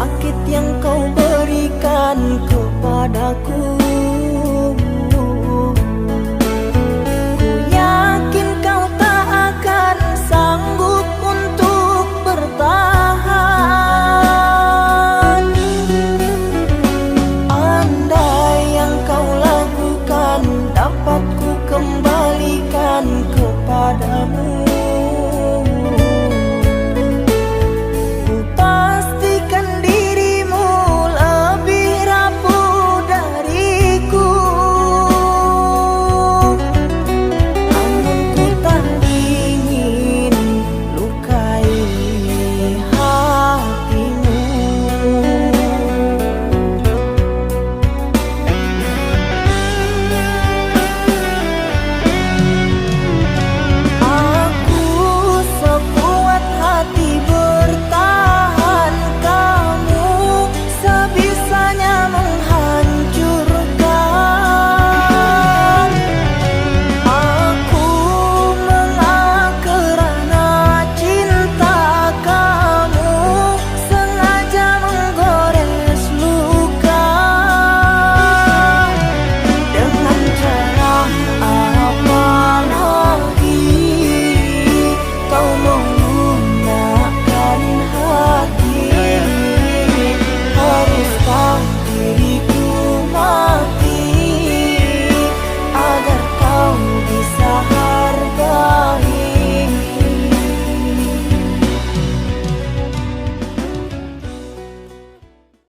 Sakit yang kau berikan kepadaku. Ku yakin kau tak akan sanggup untuk bertahan. Andai yang kau lakukan dapat ku kembalikan kepadamu.